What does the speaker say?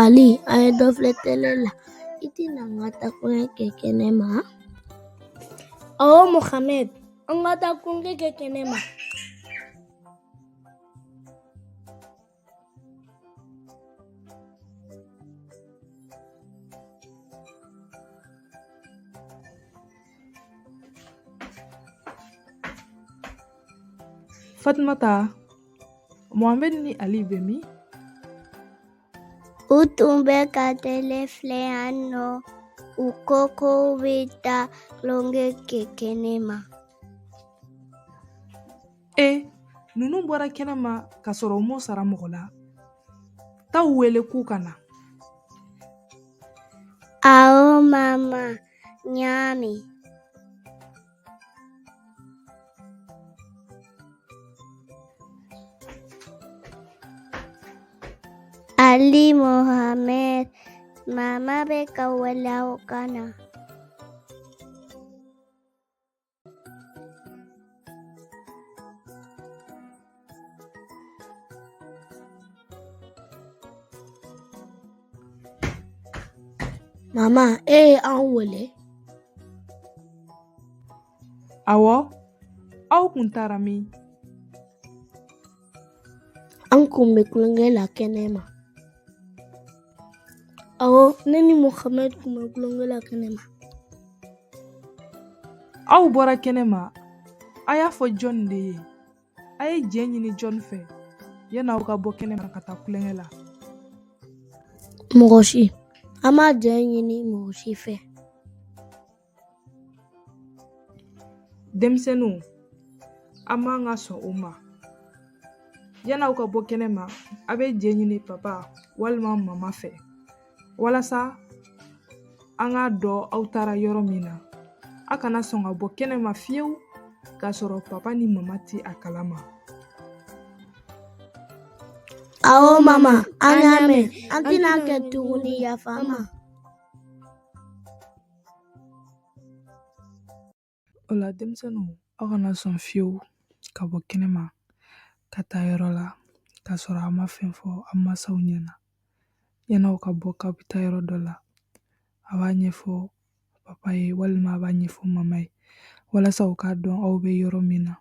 Ali, an ye dɔ filɛ tele la. I tɛna an ka taa tulonkɛ kɛ kɛnɛ ma? Awɔ Mohamɛd, an ka taa tulonkɛ kɛ kɛnɛ ma. Fatumata, Mohamɛd ni Ali bɛ min? U tun bɛ ka tele filɛ yan nɔ. U ko k'u bɛ taa tulonkɛ kɛ kɛnɛ ma. E, ninnu bɔra kɛnɛ ma k'a sɔrɔ u m'u sara mɔgɔ la. Taa u wele k'u ka na. Awɔ mama, n y'a mɛn. Ali Mohamɛd, mama bɛ k'aw wele aw ka na. Mama, e ye an wele? Awɔ, aw kun taara min? An kun bɛ tulonkɛ la kɛnɛ ma. Awɔ, ne ni Mohamɛd kun bɛ tulonkɛ la kɛnɛ ma. Aw bɔra kɛnɛ ma, a y'a fɔ jɔni de ye? A ye jɛn ɲini jɔni fɛ yanni aw ka bɔ kɛnɛ ma ka taa tulonkɛ la? Mɔgɔ si. An ma jɛn ɲini mɔgɔ si fɛ. Denmisɛnninw, a man ka sɔn o ma. Yanni aw ka bɔ kɛnɛ ma, a bɛ jɛn ɲini papa walima mama fɛ walasa an k'a dɔn aw taara yɔrɔ min na. A kana sɔn ka bɔ kɛnɛ ma fiyewu k'a sɔrɔ papa ni mama tɛ a kalama. Awɔ mama, an y'a mɛn. An tɛna kɛ tuguni, yafa an ma. O la denmisɛnninw, aw kana sɔn fiyewu ka bɔ kɛnɛma ka taa yɔrɔ la k'a sɔrɔ a ma fɛn fɔ a masaw ɲɛna. Yanni aw ka bɔ k'aw bɛ taa yɔrɔ dɔ la, a b'a ɲɛfɔ papa ye walima a b'a ɲɛfɔ mama ye walasa u k'a dɔn aw bɛ yɔrɔ min na.